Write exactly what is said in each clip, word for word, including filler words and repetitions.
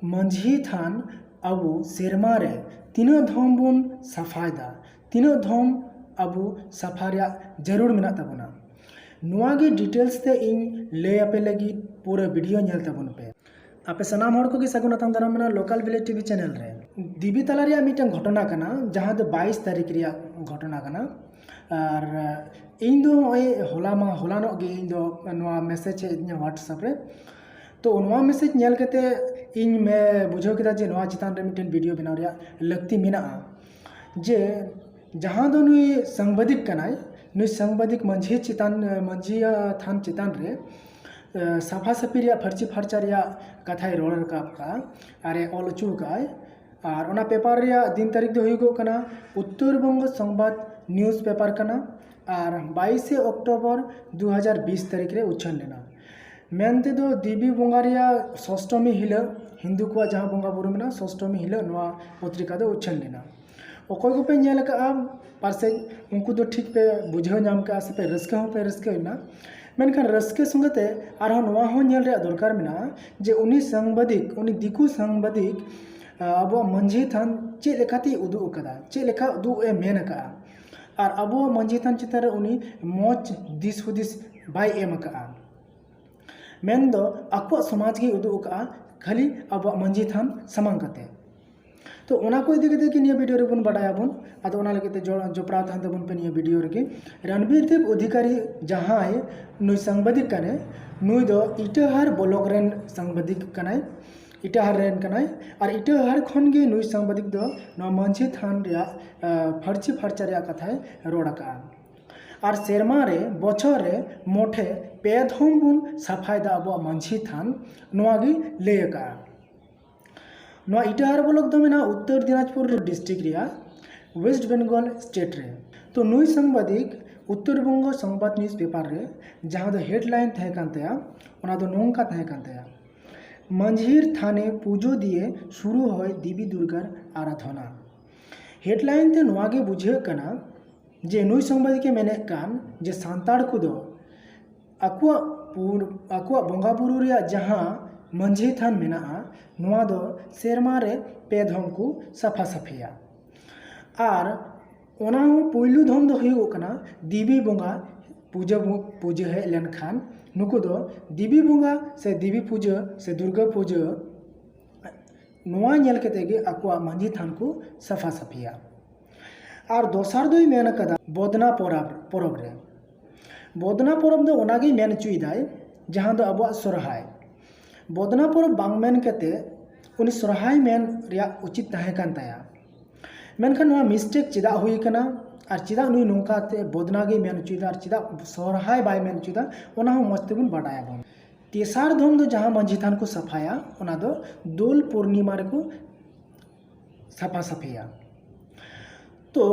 ᱢᱟᱹᱡᱷᱤ ᱛᱷᱟᱱ ᱟᱵᱚ ᱥᱮᱨᱢᱟ ᱨᱮ ᱛᱤᱱᱟᱹᱜ ᱫᱷᱚᱢ ᱵᱚᱱ ᱥᱟᱯᱷᱟᱭᱮᱫᱟ, ᱛᱤᱱᱟᱹᱜ ᱫᱷᱚᱢ ᱟᱵᱚ ᱥᱟᱯᱷᱟ ᱨᱮᱭᱟᱜ ᱡᱟᱹᱨᱩᱲ ᱢᱮᱱᱟᱜ ᱛᱟᱵᱚᱱᱟ, ᱱᱚᱣᱟ ᱜᱮ ᱰᱤᱴᱮᱞᱥ ᱛᱮ ᱤᱧ ᱞᱟᱹᱭ ᱟᱯᱮ ᱞᱟᱹᱜᱤᱫ ᱯᱩᱨᱟᱹ ᱵᱷᱤᱰᱤᱭᱳ ᱧᱮᱞ ᱛᱟᱵᱚᱱ ᱯᱮ᱾ ᱟᱯᱮ ᱥᱟᱱᱟᱢ ᱦᱚᱲ ᱠᱚᱜᱮ ᱥᱟᱹᱜᱩᱱ ᱟᱛᱟᱝ ᱫᱟᱨᱟᱢ ᱢᱮᱱᱟᱜᱼᱟ ᱞᱳᱠᱟᱞ ᱵᱷᱤᱞᱮᱡᱽ ᱴᱤᱵᱷᱤ ᱪᱮᱱᱮᱞ ᱨᱮ᱾ ᱫᱤᱵᱤ ᱛᱟᱞᱟ ᱨᱮᱭᱟᱜ ᱢᱤᱫᱴᱟᱝ ᱜᱷᱚᱴᱚᱱᱟ ᱠᱟᱱᱟ, ᱡᱟᱦᱟᱸ ᱫᱚ ᱵᱟᱭᱤᱥ ᱛᱟᱹᱨᱤᱠᱷ ᱨᱮᱭᱟᱜ ᱜᱷᱚᱴᱚᱱᱟ ᱠᱟᱱᱟ᱾ ᱟᱨ ᱤᱧ ᱫᱚ ᱱᱚᱜᱼᱚᱭ ᱦᱚᱞᱟ ᱢᱟ, ᱦᱚᱞᱟᱱᱚᱜ ᱜᱮ ᱤᱧ ᱫᱚ ᱱᱚᱣᱟ ᱢᱮᱥᱮᱡᱽ ᱦᱮᱡ ᱟᱹᱫᱤᱧᱟ WhatsApp ᱨᱮ᱾ ᱛᱚ ᱱᱚᱣᱟ ᱢᱮᱥᱮᱡᱽ ᱧᱮᱞ ᱠᱟᱛᱮ ᱤᱧ ᱢᱮ ᱵᱩᱡᱷᱟᱹᱣ ᱠᱮᱫᱟ ᱡᱮ ᱱᱚᱣᱟ ᱪᱮᱛᱟᱱ ᱨᱮ ᱢᱤᱫᱴᱮᱱ ᱵᱷᱤᱰᱤᱭᱳ ᱵᱮᱱᱟᱣ ᱨᱮᱭᱟᱜ ᱞᱟᱹᱠᱛᱤ ᱢᱮᱱᱟᱜᱼᱟ᱾ ᱡᱮ ᱡᱟᱦᱟᱸ ᱫᱚ ᱱᱩᱭ ᱥᱟᱝᱵᱟᱫᱤᱠ ᱠᱟᱱᱟᱭ, ᱱᱩᱭ ᱥᱟᱝᱵᱟᱫᱤᱠ ᱢᱟᱹᱡᱷᱤ ᱪᱮᱛᱟᱱ, ᱢᱟᱹᱡᱷᱤ ᱛᱷᱟᱱ ᱪᱮᱛᱟᱱ ᱨᱮ ᱥᱟᱯᱷᱟ ᱥᱟᱹᱯᱷᱤ ᱨᱮᱭᱟᱜ, ᱯᱷᱟᱹᱨᱪᱤ ᱯᱷᱟᱨᱪᱟ ᱨᱮᱭᱟᱜ ᱠᱟᱛᱷᱟᱭ ᱨᱚᱲ ᱨᱟᱠᱟᱵ ᱠᱟᱜᱼᱟ ᱟᱨ ᱮ ᱚᱞ ᱦᱚᱪᱚ ᱠᱟᱜᱼᱟᱭ᱾ ᱟᱨ ᱚᱱᱟ ᱯᱮᱯᱟᱨ ᱨᱮᱭᱟᱜ ᱫᱤᱱ ᱛᱟᱹᱨᱤᱠᱷ ᱫᱚ ᱦᱩᱭᱩᱜᱚᱜ ᱠᱟᱱᱟ ᱩᱛᱛᱚᱨ ᱵᱚᱝᱜᱚ ᱥᱚᱝᱵᱟᱫ ᱱᱤᱭᱩᱡᱽ ᱯᱮᱯᱟᱨ ᱠᱟᱱᱟ᱾ ᱟᱨ ᱵᱟᱭᱤᱥᱮ ᱚᱠᱴᱳᱵᱚᱨ ᱫᱩ ᱦᱟᱡᱟᱨ ᱵᱤᱥ ᱛᱟᱹᱨᱤᱠᱷ ᱨᱮ ᱩᱪᱷᱟᱹᱱ ᱞᱮᱱᱟ᱾ ᱢᱮᱱ ᱛᱮᱫᱚ ᱫᱮᱵᱤ ᱵᱚᱸᱜᱟ ᱨᱮᱭᱟᱜ ᱥᱚᱥᱴᱚᱢᱤ ᱦᱤᱞᱳᱜ, ᱦᱤᱱᱫᱩ ᱠᱚᱣᱟᱜ ᱡᱟᱦᱟᱸ ᱵᱚᱸᱜᱟ ᱵᱩᱨᱩ ᱢᱮᱱᱟᱜᱼᱟ, ᱥᱚᱥᱴᱚᱢᱤ ᱦᱤᱞᱳᱜ ᱱᱚᱣᱟ ᱯᱚᱛᱨᱤᱠᱟ ᱫᱚ ᱩᱪᱷᱟᱹᱱ ᱞᱮᱱᱟ᱾ ᱚᱠᱚᱭ ᱠᱚᱯᱮ ᱧᱮᱞ ᱟᱠᱟᱫᱼᱟ, ᱯᱟᱥᱮᱡ ᱩᱱᱠᱩ ᱫᱚ ᱴᱷᱤᱠ ᱯᱮ ᱵᱩᱡᱷᱟᱹᱣ ᱧᱟᱢ ᱠᱟᱜᱼᱟ ᱥᱮ ᱯᱮ ᱨᱟᱹᱥᱠᱟᱹ ᱦᱚᱸᱯᱮ ᱨᱟᱹᱥᱠᱟᱹᱭᱮᱱᱟ᱾ ᱢᱮᱱᱠᱷᱟᱱ ᱨᱟᱹᱥᱠᱟᱹ ᱥᱚᱸᱜᱮ ᱛᱮ ᱟᱨᱦᱚᱸ ᱱᱚᱣᱟ ᱦᱚᱸ ᱧᱮᱞ ᱨᱮᱭᱟᱜ ᱫᱚᱨᱠᱟᱨ ᱢᱮᱱᱟᱜᱼᱟ ᱡᱮ ᱩᱱᱤ ᱥᱟᱝᱵᱟᱫᱤᱠ, ᱩᱱᱤ ᱫᱤᱠᱩ ᱥᱟᱝᱵᱟᱫᱤᱠ, ᱟᱵᱚᱣᱟᱜ ᱢᱟᱹᱡᱷᱤ ᱛᱷᱟᱱ ᱪᱮᱫ ᱞᱮᱠᱟᱛᱮᱭ ᱩᱫᱩᱜ ᱟᱠᱟᱫᱟ, ᱪᱮᱫ ᱞᱮᱠᱟ ᱩᱫᱩᱜ ᱮ ᱢᱮᱱ ᱟᱠᱟᱫᱼᱟ᱾ ᱟᱨ ᱟᱵᱚᱣᱟᱜ ᱢᱟᱹᱡᱷᱤ ᱛᱷᱟᱱ ᱪᱮᱛᱟᱱ ᱨᱮ ᱩᱱᱤ ᱢᱚᱡᱽ ᱫᱤᱥ ᱦᱩᱫᱤᱥ ᱵᱟᱭ ᱮᱢ ᱟᱠᱟᱫᱼᱟ᱾ ᱢᱮᱱᱫᱚ ᱟᱠᱚᱣᱟᱜ ᱥᱚᱢᱟᱡᱽ ᱜᱮᱭ ᱩᱫᱩᱜ ᱟᱠᱟᱫᱼᱟ, ᱠᱷᱟᱹᱞᱤ ᱟᱵᱚᱣᱟᱜ ᱢᱟᱹᱡᱷᱤ ᱛᱷᱟᱱ ᱥᱟᱢᱟᱝ ᱠᱟᱛᱮ᱾ ᱛᱚ ᱚᱱᱟ ᱠᱚ ᱤᱫᱤ ᱠᱟᱛᱮ ᱜᱮ ᱱᱤᱭᱟᱹ ᱵᱷᱤᱰᱤᱭᱳ ᱨᱮᱵᱚᱱ ᱵᱟᱰᱟᱭᱟᱵᱚᱱ᱾ ᱟᱫᱚ ᱚᱱᱟ ᱞᱟᱹᱜᱤᱫ ᱛᱮ ᱡᱚ-, ᱡᱚᱯᱲᱟᱣ ᱛᱟᱦᱮᱱ ᱛᱟᱵᱚᱱ ᱯᱮ ᱱᱤᱭᱟᱹ ᱵᱷᱤᱰᱤᱭᱳ ᱨᱮᱜᱮ᱾ ᱨᱚᱱᱵᱤᱨ ᱫᱮᱵ ᱚᱫᱷᱤᱠᱟᱨᱤ ᱡᱟᱦᱟᱸᱭ ᱱᱩᱭ ᱥᱟᱝᱵᱟᱫᱤᱠ ᱠᱟᱱᱟᱭ, ᱱᱩᱭ ᱫᱚ ᱤᱴᱟᱹᱦᱟᱨ ᱵᱞᱚᱠ ᱨᱮᱱ ᱥᱟᱝᱵᱟᱫᱤᱠ ᱠᱟᱱᱟᱭ, ᱤᱴᱟᱹᱦᱟᱨ ᱨᱮᱱ ᱠᱟᱱᱟᱭ᱾ ᱟᱨ ᱤᱴᱟᱹᱦᱟᱨ ᱠᱷᱚᱱ ᱜᱮ ᱱᱩᱭ ᱥᱟᱝᱵᱟᱫᱤᱠ ᱫᱚ ᱱᱚᱣᱟ ᱢᱟᱹᱡᱷᱤ ᱛᱷᱟᱱ ᱨᱮᱭᱟᱜ, ᱟ, ᱯᱷᱟᱹᱨᱪᱤ ᱯᱷᱟᱨᱪᱟ ᱨᱮᱭᱟᱜ ᱠᱟᱛᱷᱟᱭ ᱨᱚᱲ ᱟᱠᱟᱫᱼᱟ᱾ ᱟᱨ ᱥᱮᱨᱢᱟ ᱨᱮ, ᱵᱚᱪᱷᱚᱨ ᱨᱮ ᱢᱚᱴᱷᱮ ᱯᱮ ᱫᱷᱚᱢ ᱵᱚᱱ ᱥᱟᱯᱷᱟᱭᱮᱫᱟ ᱟᱵᱚᱣᱟᱜ ᱢᱟᱹᱡᱷᱤ ᱛᱷᱟᱱ, ᱱᱚᱣᱟ ᱜᱮ ᱞᱟᱹᱭ ᱟᱠᱟᱫᱼᱟ᱾ ᱱᱚᱣᱟ ᱤᱴᱟᱦᱟᱨ ᱵᱞᱚᱠ ᱫᱚ ᱢᱮᱱᱟᱜᱼᱟ ᱩᱛᱛᱚᱨ ᱫᱤᱱᱟᱡᱽᱯᱩᱨ ᱰᱤᱥᱴᱨᱤᱠᱴ ᱨᱮᱭᱟᱜ, ᱳᱭᱮᱥᱴ ᱵᱮᱝᱜᱚᱞ ᱥᱴᱮᱴ ᱨᱮ᱾ ᱛᱚ ᱱᱩᱭ ᱥᱟᱝᱵᱟᱫᱤᱠ ᱩᱛᱛᱚᱨ ᱵᱚᱝᱜᱚ ᱥᱚᱝᱵᱟᱫ ᱱᱤᱭᱩᱡᱽ ᱯᱮᱯᱟᱨ ᱨᱮ, ᱡᱟᱦᱟᱸ ᱫᱚ ᱦᱮᱰᱞᱟᱭᱤᱱ ᱛᱟᱦᱮᱸ ᱠᱟᱱ ᱛᱟᱭᱟ, ᱚᱱᱟ ᱫᱚ ᱱᱚᱝᱠᱟ ᱛᱟᱦᱮᱸ ᱠᱟᱱ ᱛᱟᱭᱟ, ᱢᱟᱹᱡᱷᱤᱨ ᱛᱷᱟᱱᱮ ᱯᱩᱡᱳ ᱫᱤᱭᱮ ᱥᱩᱨᱩ ᱦᱚᱭ ᱫᱮᱵᱤ ᱫᱩᱨᱜᱟᱨ ᱟᱨᱟᱫᱷᱚᱱᱟ᱾ ᱦᱮᱰᱞᱟᱭᱤᱱ ᱛᱮ ᱱᱚᱣᱟ ᱜᱮ ᱵᱩᱡᱷᱟᱹᱜ ᱠᱟᱱᱟ ᱡᱮ ᱱᱩᱭ ᱥᱟᱝᱵᱟᱫᱤᱠᱮ ᱢᱮᱱᱮᱫ ᱠᱟᱱ ᱡᱮ ᱥᱟᱱᱛᱟᱲ ᱠᱚᱫᱚ ᱟᱠᱚᱣᱟᱜ ᱯᱩᱨ-, ᱟᱠᱚᱣᱟᱜ ᱵᱚᱸᱜᱟ ᱵᱩᱨᱩ ᱨᱮᱭᱟᱜ ᱡᱟᱦᱟᱸ ᱢᱟᱹᱡᱷᱤ ᱛᱷᱟᱱ ᱢᱮᱱᱟᱜᱼᱟ, ᱱᱚᱣᱟ ᱫᱚ ᱥᱮᱨᱢᱟ ᱨᱮ ᱯᱮ ᱫᱷᱚᱢ ᱠᱚ ᱥᱟᱯᱷᱟ ᱥᱟᱹᱯᱷᱤᱭᱟ᱾ ᱟᱨ ᱚᱱᱟ ᱦᱚᱸ ᱯᱩᱭᱞᱩ ᱫᱷᱚᱢ ᱫᱚ ᱦᱩᱭᱩᱜᱚᱜ ᱠᱟᱱᱟ ᱫᱮᱵᱤ ᱵᱚᱸᱜᱟ ᱯᱩᱡᱟᱹ, ᱯᱩᱡᱟᱹ ᱦᱮᱡ ᱞᱮᱱᱠᱷᱟᱱ ᱱᱩᱠᱩ ᱫᱚ ᱫᱮᱵᱤ ᱵᱚᱸᱜᱟ ᱥᱮ ᱫᱮᱵᱤ ᱯᱩᱡᱟᱹ ᱥᱮ ᱫᱩᱨᱜᱟᱹ ᱯᱩᱡᱟᱹ, ᱱᱚᱣᱟ ᱧᱮᱞ ᱠᱟᱛᱮ ᱜᱮ ᱟᱠᱚᱣᱟᱜ ᱢᱟᱹᱡᱷᱤ ᱛᱷᱟᱱ ᱠᱚ ᱥᱟᱯᱷᱟ ᱥᱟᱹᱯᱷᱤᱭᱟ᱾ ᱟᱨ ᱫᱚᱥᱟᱨ ᱫᱚᱭ ᱢᱮᱱ ᱟᱠᱟᱫᱟ ᱵᱚᱫᱱᱟ ᱯᱚᱨᱚᱵᱽ, ᱯᱚᱨᱚᱵᱽ ᱨᱮ᱾ ᱵᱚᱫᱱᱟ ᱯᱚᱨᱚᱵᱽ ᱫᱚ ᱚᱱᱟᱜᱮᱭ ᱢᱮᱱ ᱦᱚᱪᱚᱭᱮᱫᱟᱭ, ᱡᱟᱦᱟᱸ ᱫᱚ ᱟᱵᱚᱣᱟᱜ ᱥᱚᱨᱦᱟᱭ᱾ ᱵᱚᱫᱱᱟ ᱯᱚᱨᱚᱵᱽ ᱵᱟᱝ ᱢᱮᱱ ᱠᱟᱛᱮ ᱩᱱᱤ ᱥᱚᱨᱦᱟᱭ ᱢᱮᱱ ᱨᱮᱭᱟᱜ ᱩᱪᱤᱛ ᱛᱟᱦᱮᱸ ᱠᱟᱱ ᱛᱟᱭᱟ᱾ ᱢᱮᱱᱠᱷᱟᱱ ᱱᱚᱣᱟ mistake ᱪᱮᱫᱟᱜ ᱦᱩᱭ ᱟᱠᱟᱱᱟ ᱟᱨ ᱪᱮᱫᱟᱜ ᱱᱩᱭ ᱱᱚᱝᱠᱟ ᱛᱮ ᱵᱚᱫᱱᱟ ᱜᱮᱭ ᱢᱮᱱ ᱦᱚᱪᱚᱭᱮᱫᱟ ᱟᱨ ᱪᱮᱫᱟᱜ ᱥᱚᱨᱦᱟᱭ ᱵᱟᱭ ᱢᱮᱱ ᱦᱚᱪᱚᱭᱮᱫᱟ, ᱚᱱᱟ ᱦᱚᱸ ᱢᱚᱡᱽ ᱛᱮᱵᱚᱱ ᱵᱟᱰᱟᱭᱟᱵᱚᱱ᱾ ᱛᱮᱥᱟᱨ ᱫᱷᱚᱢ ᱫᱚ ᱡᱟᱦᱟᱸ ᱢᱟᱹᱡᱷᱤ ᱛᱷᱟᱱ ᱠᱚ ᱥᱟᱯᱷᱟᱭᱟ, ᱚᱱᱟ ᱫᱚ ᱫᱳᱞ ᱯᱩᱨᱱᱤᱢᱟ ᱨᱮᱠᱚ ᱥᱟᱯᱷᱟ ᱥᱟᱹᱯᱷᱤᱭᱟ᱾ ᱛᱚ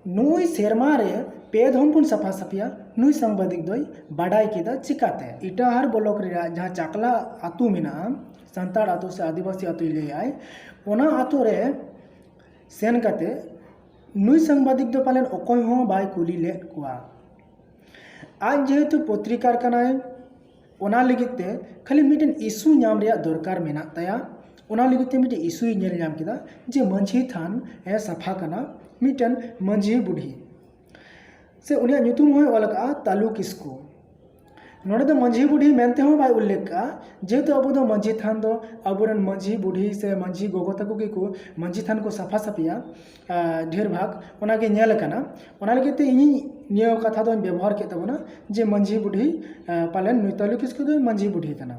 ᱱᱩᱭ ᱥᱮᱨᱢᱟ ᱨᱮ ᱯᱮ ᱫᱷᱚᱢ ᱵᱚᱱ ᱥᱟᱯᱷᱟ ᱥᱟᱹᱯᱷᱤᱭᱟ, ᱱᱩᱭ ᱥᱟᱝᱵᱟᱫᱤᱠ ᱫᱚᱭ ᱵᱟᱰᱟᱭ ᱠᱮᱫᱟ ᱪᱤᱠᱟᱛᱮ? ᱤᱴᱟᱦᱟᱨ ᱵᱞᱚᱠ ᱨᱮᱭᱟᱜ ᱡᱟᱦᱟᱸ ᱪᱟᱠᱞᱟ ᱟᱹᱛᱩ ᱢᱮᱱᱟᱜᱼᱟ, ᱥᱟᱱᱛᱟᱲ ᱟᱹᱛᱩ ᱥᱮ ᱟᱹᱫᱤᱵᱟᱹᱥᱤ ᱟᱹᱛᱩᱭ ᱞᱟᱹᱭᱟᱭ, ᱚᱱᱟ ᱟᱹᱛᱩ ᱨᱮ ᱥᱮᱱ ᱠᱟᱛᱮ ᱱᱩᱭ ᱥᱟᱝᱵᱟᱫᱤᱠ ᱫᱚ ᱯᱟᱞᱮᱱ ᱚᱠᱚᱭ ᱦᱚᱸ ᱵᱟᱭ ᱠᱩᱞᱤ ᱞᱮᱫ ᱠᱚᱣᱟ᱾ ᱟᱡ ᱡᱮᱦᱮᱛᱩ ᱯᱚᱛᱨᱤᱠᱟᱨ ᱠᱟᱱᱟᱭ, ᱚᱱᱟ ᱞᱟᱹᱜᱤᱫ ᱛᱮ ᱠᱷᱟᱹᱞᱤ ᱢᱤᱫᱴᱮᱱ issue ᱧᱟᱢ ᱨᱮᱭᱟᱜ ᱫᱚᱨᱠᱟᱨ ᱢᱮᱱᱟᱜ ᱛᱟᱭᱟ᱾ ᱚᱱᱟ ᱞᱟᱹᱜᱤᱫ ᱛᱮ ᱢᱤᱫᱴᱮᱱ issue ᱧᱮᱞ ᱧᱟᱢ ᱠᱮᱫᱟ ᱡᱮ ᱢᱟᱹᱡᱷᱤ ᱛᱷᱟᱱ ᱮ ᱥᱟᱯᱷᱟ ᱠᱟᱱᱟ ᱢᱤᱫᱴᱮᱱ ᱢᱟᱹᱡᱷᱤ ᱵᱩᱰᱷᱤ, ᱥᱮ ᱩᱱᱤᱭᱟᱜ ᱧᱩᱛᱩᱢ ᱦᱚᱸᱭ ᱚᱞ ᱟᱠᱟᱫᱼᱟ ᱛᱟᱞᱩ ᱠᱤᱥᱠᱩ᱾ ᱱᱚᱰᱮ ᱫᱚ ᱢᱟᱹᱡᱷᱤ ᱵᱩᱰᱷᱤ ᱢᱮᱱᱛᱮ ᱦᱚᱸ ᱵᱟᱭ ᱩᱞᱞᱮᱠᱷ ᱠᱟᱜᱼᱟ, ᱡᱮᱦᱮᱛᱩ ᱟᱵᱚ ᱫᱚ ᱢᱟᱹᱡᱷᱤ ᱛᱷᱟᱱ ᱫᱚ ᱟᱵᱚᱨᱮᱱ ᱢᱟᱹᱡᱷᱤ ᱵᱩᱰᱷᱤ ᱥᱮ ᱢᱟᱹᱡᱷᱤ ᱜᱚᱜᱚ ᱛᱟᱠᱚ ᱜᱮᱠᱚ ᱢᱟᱹᱡᱷᱤ ᱛᱷᱟᱱ ᱠᱚ ᱥᱟᱯᱷᱟ ᱥᱟᱹᱯᱷᱤᱭᱟ, ᱟᱨ ᱰᱷᱮᱨ ᱵᱷᱟᱜᱽ ᱚᱱᱟᱜᱮ ᱧᱮᱞ ᱟᱠᱟᱱᱟ᱾ ᱚᱱᱟ ᱞᱟᱹᱜᱤᱫ ᱛᱮ ᱤᱧᱤᱧ ᱱᱤᱭᱟᱹ ᱠᱟᱛᱷᱟ ᱫᱚᱧ ᱵᱮᱵᱚᱦᱟᱨ ᱠᱮᱫ ᱛᱟᱵᱚᱱᱟ ᱡᱮ ᱢᱟᱹᱡᱷᱤ ᱵᱩᱰᱷᱤ, ᱟᱨ ᱯᱟᱞᱮᱱ ᱱᱩᱭ ᱛᱟᱞᱩ ᱠᱤᱥᱠᱩ ᱫᱚ ᱢᱟᱹᱡᱷᱤ ᱵᱩᱰᱷᱤ ᱠᱟᱱᱟ᱾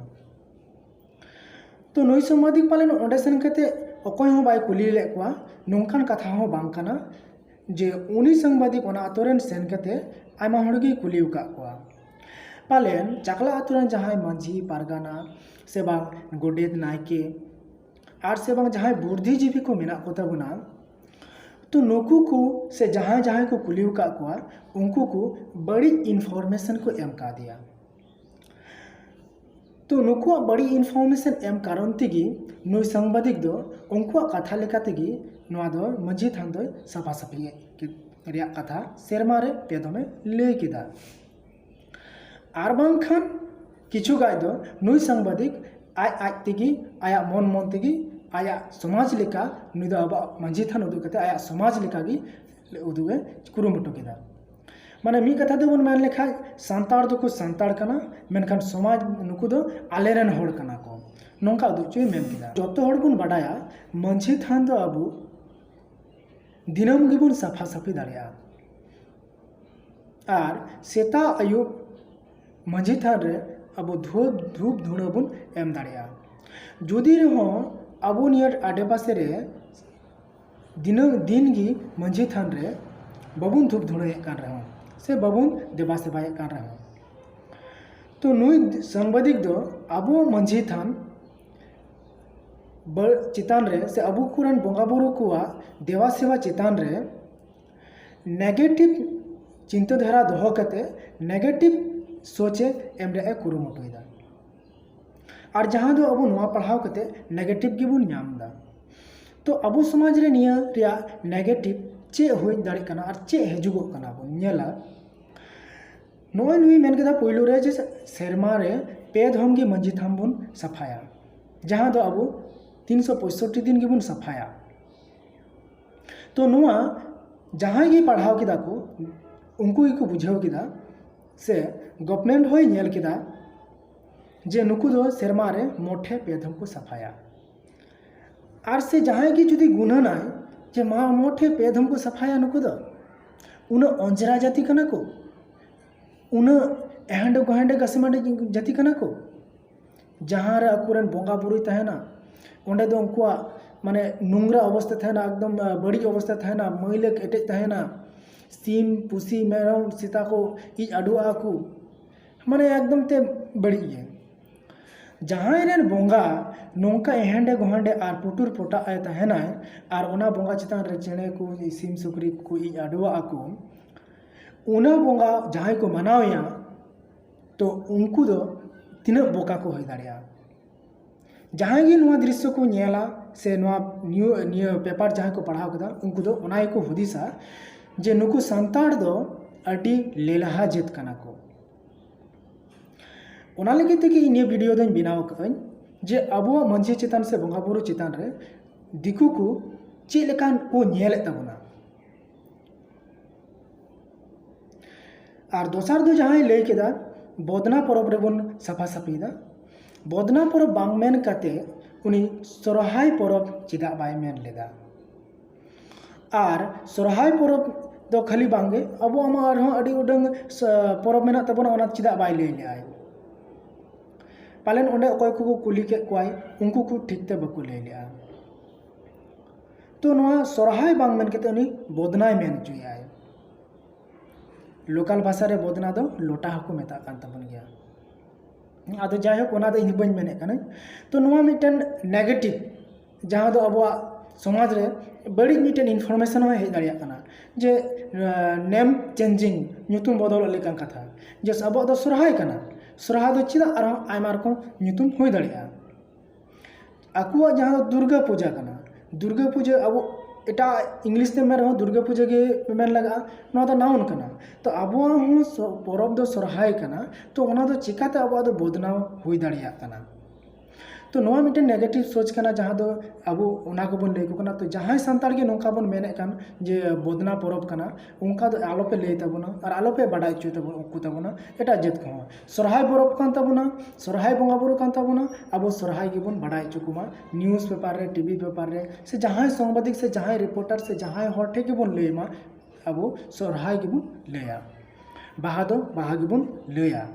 ᱛᱚ ᱱᱩᱭ ᱥᱟᱝᱵᱟᱫᱤᱠ ᱯᱟᱞᱮᱱ ᱚᱸᱰᱮ ᱥᱮᱱ ᱠᱟᱛᱮ ᱚᱠᱚᱭ ᱦᱚᱸ ᱵᱟᱭ ᱠᱩᱞᱤ ᱞᱮᱫ ᱠᱚᱣᱟ, ᱱᱚᱝᱠᱟᱱ ᱠᱟᱛᱷᱟ ᱦᱚᱸ ᱵᱟᱝ ᱠᱟᱱᱟ ᱡᱮ ᱩᱱᱤ ᱥᱟᱝᱵᱟᱫᱤᱠ ᱚᱱᱟ ᱟᱛᱳ ᱨᱮᱱ ᱥᱮᱱ ᱠᱟᱛᱮ ᱟᱭᱢᱟ ᱦᱚᱲ ᱜᱮᱭ ᱠᱩᱞᱤ ᱟᱠᱟᱫ ᱠᱚᱣᱟ᱾ ᱯᱟᱞᱮᱱ ᱪᱟᱠᱞᱟ ᱟᱛᱳ ᱨᱮᱱ ᱡᱟᱦᱟᱸᱭ ᱢᱟᱹᱡᱷᱤ ᱯᱟᱨᱜᱟᱱᱟ ᱥᱮ ᱵᱟᱝ ᱜᱚᱰᱮᱛ ᱱᱟᱭᱠᱮ ᱟᱨ ᱥᱮ ᱵᱟᱝ ᱡᱟᱦᱟᱸᱭ ᱵᱩᱨᱫᱷᱤᱡᱤᱵᱤ ᱠᱚ ᱢᱮᱱᱟᱜ ᱠᱚ ᱛᱟᱵᱚᱱᱟ, ᱛᱚ ᱱᱩᱠᱩ ᱠᱚ ᱥᱮ ᱡᱟᱦᱟᱸᱭ ᱡᱟᱦᱟᱸᱭ ᱠᱚ ᱠᱩᱞᱤ ᱟᱠᱟᱫ ᱠᱚᱣᱟ, ᱩᱱᱠᱩ ᱠᱚ ᱵᱟᱹᱲᱤᱡ information ᱠᱚ ᱮᱢ ᱠᱟᱫᱮᱭᱟ᱾ ᱛᱚ ᱱᱩᱠᱩᱣᱟᱜ ᱵᱟᱹᱲᱤᱡ information ᱮᱢ ᱠᱟᱨᱚᱱ ᱛᱮᱜᱮ ᱱᱩᱭ ᱥᱟᱝᱵᱟᱫᱤᱠ ᱫᱚ ᱩᱱᱠᱩᱣᱟᱜ ᱠᱟᱛᱷᱟ ᱞᱮᱠᱟ ᱛᱮᱜᱮ ᱱᱚᱣᱟ ᱫᱚ ᱢᱟᱹᱡᱷᱤ ᱛᱷᱟᱱ ᱫᱚᱭ ᱥᱟᱯᱷᱟ ᱥᱟᱹᱯᱷᱤ ᱨᱮᱭᱟᱜ ᱠᱟᱛᱷᱟ ᱥᱮᱨᱢᱟ ᱨᱮ ᱯᱮ ᱫᱚᱢᱮ ᱞᱟᱹᱭ ᱠᱮᱫᱟ᱾ ᱟᱨ ᱵᱟᱝᱠᱷᱟᱱ ᱠᱤᱪᱷᱩ ᱜᱟᱡ ᱫᱚ ᱱᱩᱭ ᱥᱟᱝᱵᱟᱫᱤᱠ ᱟᱡ ᱟᱡ ᱛᱮᱜᱮ, ᱟᱭᱟᱜ ᱢᱚᱱ ᱢᱚᱱ ᱛᱮᱜᱮ, ᱟᱭᱟᱜ ᱥᱚᱢᱟᱡᱽ ᱞᱮᱠᱟ ᱱᱩᱭ ᱫᱚ ᱟᱵᱚᱣᱟᱜ ᱢᱟᱹᱡᱷᱤ ᱛᱷᱟᱱ ᱩᱫᱩᱜ ᱠᱟᱛᱮ ᱟᱭᱟᱜ ᱥᱚᱢᱟᱡᱽ ᱞᱮᱠᱟᱜᱮ ᱩᱫᱩᱜ ᱮ ᱠᱩᱨᱩᱢᱩᱴᱩ ᱠᱮᱫᱟ᱾ ᱢᱟᱱᱮ ᱢᱤᱫ ᱠᱟᱛᱷᱟ ᱛᱮᱵᱚᱱ ᱢᱮᱱ ᱞᱮᱠᱷᱟᱡ, ᱥᱟᱱᱛᱟᱲ ᱫᱚᱠᱚ ᱥᱟᱱᱛᱟᱲ ᱠᱟᱱᱟ, ᱢᱮᱱᱠᱷᱟᱱ ᱥᱚᱢᱟᱡᱽ ᱱᱩᱠᱩ ᱫᱚ ᱟᱞᱮ ᱨᱮᱱ ᱦᱚᱲ ᱠᱟᱱᱟ ᱠᱚ, ᱱᱚᱝᱠᱟ ᱩᱫᱩᱜ ᱦᱚᱪᱚᱭ ᱢᱮᱱ ᱠᱮᱫᱟ᱾ ᱡᱚᱛᱚ ᱦᱚᱲ ᱵᱚᱱ ᱵᱟᱰᱟᱭᱟ, ᱢᱟᱹᱡᱷᱤ ᱛᱷᱟᱱ ᱫᱚ ᱟᱵᱚ ᱫᱤᱱᱟᱹᱢ ᱜᱮᱵᱚᱱ ᱥᱟᱯᱷᱟ ᱥᱟᱹᱯᱷᱤ ᱫᱟᱲᱮᱭᱟᱜᱼᱟ᱾ ᱟᱨ ᱥᱮᱛᱟᱜ ᱟᱹᱭᱩᱵ ᱢᱟᱹᱡᱷᱤ ᱛᱷᱟᱱ ᱨᱮ ᱟᱵᱚ ᱫᱷᱩᱯ ᱫᱷᱩᱯ ᱫᱷᱩᱬᱟᱹ ᱵᱚᱱ ᱮᱢ ᱫᱟᱲᱮᱭᱟᱜᱼᱟ᱾ ᱡᱩᱫᱤ ᱨᱮᱦᱚᱸ ᱟᱵᱚ ᱱᱤᱭᱟᱹ ᱟᱰᱮᱯᱟᱥᱮ ᱨᱮ ᱫᱤᱱᱟᱹᱢ ᱫᱤᱱ ᱜᱮ ᱢᱟᱹᱡᱷᱤ ᱛᱷᱟᱱ ᱨᱮ ᱵᱟᱵᱚᱱ ᱫᱷᱩᱯ ᱫᱷᱩᱬᱟᱹᱭᱮᱫ ᱠᱟᱱ ᱨᱮᱦᱚᱸ, ᱥᱮ ᱵᱟᱵᱚᱱ ᱫᱮᱵᱟ ᱥᱮᱵᱟᱭᱮᱫ ᱠᱟᱱ ᱨᱮᱦᱚᱸ, ᱛᱚ ᱱᱩᱭ ᱥᱟᱝᱵᱟᱫᱤᱠ ᱫᱚ ᱟᱵᱚ ᱢᱟᱹᱡᱷᱤ ᱛᱷᱟᱱ ᱵᱟᱹ- ᱪᱮᱛᱟᱱ ᱨᱮ, ᱥᱮ ᱟᱵᱚ ᱠᱚᱨᱮᱱ ᱵᱚᱸᱜᱟ ᱵᱩᱨᱩ ᱠᱚᱣᱟᱜ ᱫᱮᱵᱟ ᱥᱮᱵᱟ ᱪᱮᱛᱟᱱ ᱨᱮ negative ᱪᱤᱱᱛᱟᱹ ᱫᱷᱟᱨᱟ ᱫᱚᱦᱚ ᱠᱟᱛᱮ negative ᱥᱳᱪ ᱮ ᱮᱢ ᱨᱮᱭᱟᱜ ᱮ ᱠᱩᱨᱩᱢᱩᱴᱩᱭᱮᱫᱟ᱾ ᱟᱨ ᱡᱟᱦᱟᱸ ᱫᱚ ᱟᱵᱚ ᱱᱚᱣᱟ ᱯᱟᱲᱦᱟᱣ ᱠᱟᱛᱮ negative ᱜᱮᱵᱚᱱ ᱧᱟᱢ ᱮᱫᱟ᱾ ᱛᱚ ᱟᱵᱚ ᱥᱚᱢᱟᱡᱽ ᱨᱮ ᱱᱤᱭᱟᱹ ᱨᱮᱭᱟᱜ negative ᱪᱮᱫ ᱦᱩᱭ ᱫᱟᱲᱮᱭᱟᱜ ᱠᱟᱱᱟ ᱟᱨ ᱪᱮᱫ ᱦᱤᱡᱩᱜᱚᱜ ᱠᱟᱱᱟ ᱵᱚᱱ ᱧᱮᱞᱟ᱾ ᱱᱚᱜᱼᱚᱭ ᱱᱩᱭ ᱢᱮᱱ ᱠᱮᱫᱟ ᱯᱳᱭᱞᱳ ᱨᱮ ᱡᱮ ᱥᱮᱨᱢᱟ ᱨᱮ ᱯᱮ ᱫᱷᱚᱢ ᱜᱮ ᱢᱟᱹᱡᱷᱤ ᱛᱷᱟᱱ ᱵᱚᱱ ᱥᱟᱯᱷᱟᱭᱟ, ᱡᱟᱦᱟᱸ ᱫᱚ ᱟᱵᱚ ᱛᱤᱱᱥᱚ ᱯᱚᱸᱭᱥᱚᱴᱴᱤ ᱫᱤᱱ ᱜᱮᱵᱚᱱ ᱥᱟᱯᱷᱟᱭᱟ᱾ ᱛᱚ ᱱᱚᱣᱟ ᱡᱟᱦᱟᱸᱭ ᱜᱮ ᱯᱟᱲᱦᱟᱣ ᱠᱮᱫᱟ ᱠᱚ, ᱩᱱᱠᱩ ᱜᱮᱠᱚ ᱵᱩᱡᱷᱟᱹᱣ ᱠᱮᱫᱟ, ᱥᱮ ᱜᱚᱵᱷᱢᱮᱱᱴ ᱦᱚᱸᱭ ᱧᱮᱞ ᱠᱮᱫᱟ ᱡᱮ ᱱᱩᱠᱩ ᱫᱚ ᱥᱮᱨᱢᱟ ᱨᱮ ᱢᱚᱴᱷᱮ ᱯᱮ ᱫᱷᱚᱢ ᱠᱚ ᱥᱟᱯᱷᱟᱭᱟ᱾ ᱟᱨ ᱥᱮ ᱡᱟᱦᱟᱸᱭ ᱜᱮ ᱡᱩᱫᱤ ᱜᱩᱱᱟᱹᱱᱟᱭ ᱡᱮ ᱢᱟ ᱢᱚᱴᱷᱮ ᱯᱮ ᱫᱷᱚᱢ ᱠᱚ ᱥᱟᱯᱷᱟᱭᱟ, ᱱᱩᱠᱩ ᱫᱚ ᱩᱱᱟᱹᱜ ᱚᱸᱡᱽᱨᱟ ᱡᱟᱹᱛᱤ ᱠᱟᱱᱟ ᱠᱚ, ᱩᱱᱟᱹᱜ ᱮᱦᱟᱸᱰᱮ ᱜᱚᱦᱟᱸᱰᱮ ᱜᱟᱥᱮᱢᱟᱰᱮ ᱡᱟᱹᱛᱤ ᱠᱟᱱᱟ ᱠᱚ, ᱡᱟᱦᱟᱸ ᱨᱮ ᱟᱠᱚᱨᱮᱱ ᱵᱚᱸᱜᱟ ᱵᱩᱨᱩᱭ ᱛᱟᱦᱮᱱᱟ, ᱚᱸᱰᱮ ᱫᱚ ᱩᱱᱠᱩᱣᱟᱜ ᱢᱟᱱᱮ ᱱᱚᱝᱨᱟ ᱚᱵᱚᱥᱛᱟ ᱛᱟᱦᱮᱱᱟ, ᱮᱠᱫᱚᱢ ᱟᱸ, ᱵᱟᱹᱲᱤᱡ ᱚᱵᱚᱥᱛᱟ ᱛᱟᱦᱮᱱᱟ, ᱢᱟᱹᱭᱞᱟᱹ ᱮᱴᱮᱡ ᱛᱟᱦᱮᱱᱟ, ᱥᱤᱢ ᱯᱩᱥᱤ ᱢᱮᱨᱚᱢ ᱥᱮᱛᱟ ᱠᱚ ᱤᱡ ᱟᱰᱚᱣᱟᱜᱼᱟ ᱠᱚ, ᱢᱟᱱᱮ ᱮᱠᱫᱚᱢ ᱛᱮ ᱵᱟᱹᱲᱤᱡ ᱜᱮ᱾ ᱡᱟᱦᱟᱸᱭ ᱨᱮᱱ ᱵᱚᱸᱜᱟ ᱱᱚᱝᱠᱟ ᱮᱦᱮᱸᱰᱮ ᱜᱚᱦᱮᱸᱰᱮ ᱟᱨ ᱯᱩᱴᱩᱨ ᱯᱚᱴᱟᱜ ᱮ ᱛᱟᱦᱮᱱᱟᱭ, ᱟᱨ ᱚᱱᱟ ᱵᱚᱸᱜᱟ ᱪᱮᱛᱟᱱ ᱨᱮ ᱪᱮᱬᱮ ᱠᱚ ᱥᱤᱢ ᱥᱩᱠᱨᱤ ᱠᱚ ᱤᱡ ᱟᱰᱚᱣᱟᱜᱼᱟ ᱠᱚ, ᱚᱱᱟ ᱵᱚᱸᱜᱟ ᱡᱟᱦᱟᱸᱭ ᱠᱚ ᱢᱟᱱᱟᱣᱮᱭᱟ, ᱛᱚ ᱩᱱᱠᱩ ᱫᱚ ᱛᱤᱱᱟᱹᱜ ᱵᱚᱠᱟ ᱠᱚ ᱦᱩᱭ ᱫᱟᱲᱮᱭᱟᱜᱼᱟ? ᱡᱟᱦᱟᱸᱭ ᱜᱮ ᱱᱚᱣᱟ ᱫᱨᱤᱥᱥᱚ ᱠᱚ ᱧᱮᱞᱟ ᱥᱮ ᱱᱚᱣᱟ ᱱᱤᱭᱩ ᱱᱤᱭᱟᱹ ᱯᱮᱯᱟᱨ ᱡᱟᱦᱟᱸᱭ ᱠᱚ ᱯᱟᱲᱦᱟᱣ ᱠᱮᱫᱟ, ᱩᱱᱠᱩ ᱫᱚ ᱚᱱᱟ ᱜᱮᱠᱚ ᱦᱩᱫᱤᱥᱟ ᱡᱮ ᱱᱩᱠᱩ ᱥᱟᱱᱛᱟᱲ ᱫᱚ ᱟᱹᱰᱤ ᱞᱮᱞᱦᱟ ᱡᱟᱹᱛ ᱠᱟᱱᱟ ᱠᱚ᱾ ᱚᱱᱟ ᱞᱟᱹᱜᱤᱫ ᱛᱮᱜᱮ ᱤᱧ ᱱᱤᱭᱟᱹ ᱵᱷᱤᱰᱤᱭᱳ ᱫᱚᱧ ᱵᱮᱱᱟᱣ ᱟᱠᱟᱫᱟᱹᱧ, ᱡᱮ ᱟᱵᱚᱣᱟᱜ ᱢᱟᱹᱡᱷᱤ ᱪᱮᱛᱟᱱ ᱥᱮ ᱵᱚᱸᱜᱟ ᱵᱩᱨᱩ ᱪᱮᱛᱟᱱ ᱨᱮ ᱫᱤᱠᱩ ᱠᱚ ᱪᱮᱫ ᱞᱮᱠᱟᱱ ᱠᱚ ᱧᱮᱞᱮᱫ ᱛᱟᱵᱚᱱᱟ᱾ ᱟᱨ ᱫᱚᱥᱟᱨ ᱫᱚ ᱡᱟᱦᱟᱸᱭ ᱞᱟᱹᱭ ᱠᱮᱫᱟ, ᱵᱚᱫᱱᱟ ᱯᱚᱨᱚᱵᱽ ᱨᱮᱵᱚᱱ ᱥᱟᱯᱷᱟ ᱥᱟᱹᱯᱷᱤᱭᱮᱫᱟ᱾ ᱵᱚᱫᱱᱟ ᱯᱚᱨᱚᱵᱽ ᱵᱟᱝ ᱢᱮᱱ ᱠᱟᱛᱮ ᱩᱱᱤ ᱥᱚᱨᱦᱟᱭ ᱯᱚᱨᱚᱵᱽ ᱪᱮᱫᱟᱜ ᱵᱟᱭ ᱢᱮᱱ ᱞᱮᱫᱟ? ᱟᱨ ᱥᱚᱨᱦᱟᱭ ᱯᱚᱨᱚᱵᱽ ᱫᱚ ᱠᱷᱟᱹᱞᱤ ᱵᱟᱝᱜᱮ, ᱟᱵᱚᱣᱟᱜ ᱢᱟ ᱟᱨᱦᱚᱸ ᱟᱹᱰᱤ ᱩᱰᱟᱹᱝ ᱥ-, ᱯᱚᱨᱚᱵᱽ ᱢᱮᱱᱟᱜ ᱛᱟᱵᱚᱱᱟ, ᱚᱱᱟ ᱪᱮᱫᱟᱜ ᱵᱟᱭ ᱞᱟᱹᱭ ᱞᱮᱜᱼᱟᱭ? ᱯᱟᱞᱮᱱ ᱚᱸᱰᱮ ᱚᱠᱚᱭ ᱠᱚᱠᱚ ᱠᱩᱞᱤ ᱠᱮᱫ ᱠᱚᱣᱟᱭ, ᱩᱱᱠᱩ ᱠᱚ ᱴᱷᱤᱠ ᱛᱮ ᱵᱟᱠᱚ ᱞᱟᱹᱭ ᱞᱮᱜᱼᱟ᱾ ᱛᱚ ᱱᱚᱣᱟ ᱥᱚᱨᱦᱟᱭ ᱵᱟᱝ ᱢᱮᱱ ᱠᱟᱛᱮ ᱩᱱᱤ ᱵᱚᱫᱱᱟᱭ ᱢᱮᱱ ᱦᱚᱪᱚᱭᱮᱫᱼᱟᱭ᱾ ᱞᱳᱠᱟᱞ ᱵᱷᱟᱥᱟ ᱨᱮ ᱵᱚᱫᱱᱟ ᱫᱚ ᱞᱚᱴᱟ ᱦᱚᱸᱠᱚ ᱢᱮᱛᱟᱜ ᱠᱟᱱ ᱛᱟᱵᱚᱱ ᱜᱮᱭᱟ᱾ ᱟᱫᱚ ᱡᱟᱭᱦᱳᱠ, ᱚᱱᱟ ᱫᱚ ᱤᱧ ᱵᱟᱹᱧ ᱢᱮᱱᱮᱫ ᱠᱟᱱᱟ᱾ ᱛᱚ ᱱᱚᱣᱟ ᱢᱤᱫᱴᱮᱱ ᱱᱮᱜᱮᱴᱤᱵᱷ, ᱡᱟᱦᱟᱸ ᱫᱚ ᱟᱵᱚᱣᱟᱜ ᱥᱚᱢᱟᱡᱽ ᱨᱮ ᱵᱟᱹᱲᱤᱡ ᱢᱤᱫᱴᱮᱱ ᱤᱱᱯᱷᱚᱨᱢᱮᱥᱚᱱ ᱦᱚᱸ ᱦᱮᱡ ᱫᱟᱲᱮᱭᱟᱜ ᱠᱟᱱᱟ, ᱡᱮ ᱱᱮᱢ ᱪᱮᱧᱡᱤᱝ, ᱧᱩᱛᱩᱢ ᱵᱚᱫᱚᱞᱚᱜ ᱞᱮᱠᱟᱱ ᱠᱟᱛᱷᱟ᱾ ᱡᱮ ᱟᱵᱚᱣᱟᱜ ᱫᱚ ᱥᱚᱨᱦᱟᱭ ᱠᱟᱱᱟ, ᱥᱚᱨᱦᱟᱭ ᱫᱚ ᱪᱮᱫᱟᱜ ᱟᱨᱦᱚᱸ ᱟᱭᱢᱟ ᱨᱚᱠᱚᱢ ᱧᱩᱛᱩᱢ ᱦᱩᱭ ᱫᱟᱲᱮᱭᱟᱜᱼᱟ? ᱟᱠᱚᱣᱟᱜ ᱡᱟᱦᱟᱸ ᱫᱚ ᱫᱩᱨᱜᱟᱹ ᱯᱩᱡᱟᱹ ᱠᱟᱱᱟ, ᱫᱩᱨᱜᱟᱹ ᱯᱩᱡᱟᱹ ᱟᱵᱚ ᱮᱴᱟᱜ ᱤᱝᱞᱤᱥ ᱛᱮ ᱢᱮᱱ ᱨᱮᱦᱚᱸ ᱫᱩᱨᱜᱟᱹ ᱯᱩᱡᱟᱹ ᱜᱮ ᱢᱮᱱ ᱞᱟᱜᱟᱜᱼᱟ, ᱱᱚᱣᱟ ᱫᱚ ᱱᱟᱣᱩᱱ ᱠᱟᱱᱟ᱾ ᱛᱚ ᱟᱵᱚᱣᱟᱜ ᱦᱚᱸ ᱥᱚ-, ᱯᱚᱨᱚᱵᱽ ᱫᱚ ᱥᱚᱨᱦᱟᱭ ᱠᱟᱱᱟ, ᱛᱚ ᱚᱱᱟ ᱫᱚ ᱪᱤᱠᱟᱛᱮ ᱟᱵᱚᱣᱟᱜ ᱫᱚ ᱵᱚᱫᱱᱟᱢ ᱦᱩᱭ ᱫᱟᱲᱮᱭᱟᱜ ᱠᱟᱱᱟ? ᱛᱚ ᱱᱚᱣᱟ ᱢᱤᱫᱴᱮᱱ ᱱᱮᱜᱮᱴᱤᱵᱷ ᱥᱳᱪ ᱠᱟᱱᱟ, ᱡᱟᱦᱟᱸ ᱫᱚ ᱟᱵᱚ ᱚᱱᱟ ᱠᱚᱵᱚᱱ ᱞᱟᱹᱭ ᱟᱠᱚ ᱠᱟᱱᱟ᱾ ᱛᱚ ᱡᱟᱦᱟᱸᱭ ᱥᱟᱱᱛᱟᱲ ᱜᱮ ᱱᱚᱝᱠᱟ ᱵᱚᱱ ᱢᱮᱱᱮᱫ ᱠᱟᱱ ᱡᱮ ᱵᱚᱫᱱᱟ ᱯᱚᱨᱚᱵᱽ ᱠᱟᱱᱟ, ᱚᱱᱠᱟ ᱫᱚ ᱟᱞᱚᱯᱮ ᱞᱟᱹᱭ ᱛᱟᱵᱚᱱᱟ ᱟᱨ ᱟᱞᱚᱯᱮ ᱵᱟᱰᱟᱭ ᱦᱚᱪᱚᱭ ᱛᱟᱵᱚᱱ, ᱩᱱᱠᱩ ᱛᱟᱵᱚᱱᱟ ᱮᱴᱟᱜ ᱡᱟᱹᱛ ᱠᱚᱦᱚᱸ᱾ ᱥᱚᱨᱦᱟᱭ ᱯᱚᱨᱚᱵᱽ ᱠᱟᱱ ᱛᱟᱵᱚᱱᱟ, ᱥᱚᱨᱦᱟᱭ ᱵᱚᱸᱜᱟ ᱵᱩᱨᱩ ᱠᱟᱱ ᱛᱟᱵᱚᱱᱟ, ᱟᱵᱚ ᱥᱚᱨᱦᱟᱭ ᱜᱮᱵᱚᱱ ᱵᱟᱰᱟᱭ ᱦᱚᱪᱚ ᱠᱚᱢᱟ᱾ ᱱᱤᱭᱩᱡᱽ ᱯᱮᱯᱟᱨ ᱨᱮ, ᱴᱤᱵᱷᱤ ᱯᱮᱯᱟᱨ ᱨᱮ, ᱥᱮ ᱡᱟᱦᱟᱸᱭ ᱥᱚᱝᱵᱟᱫᱤᱠ ᱥᱮ ᱡᱟᱦᱟᱸᱭ ᱨᱤᱯᱳᱨᱴᱟᱨ ᱥᱮ ᱡᱟᱦᱟᱸᱭ ᱦᱚᱲ ᱴᱷᱮᱱ ᱜᱮᱵᱚᱱ ᱞᱟᱹᱭ ᱢᱟ, ᱟᱵᱚ ᱥᱚᱨᱦᱟᱭ ᱜᱮᱵᱚᱱ ᱞᱟᱹᱭᱟ, ᱵᱟᱦᱟ ᱫᱚ ᱵᱟᱦᱟ ᱜᱮᱵᱚᱱ ᱞᱟᱹᱭᱟ᱾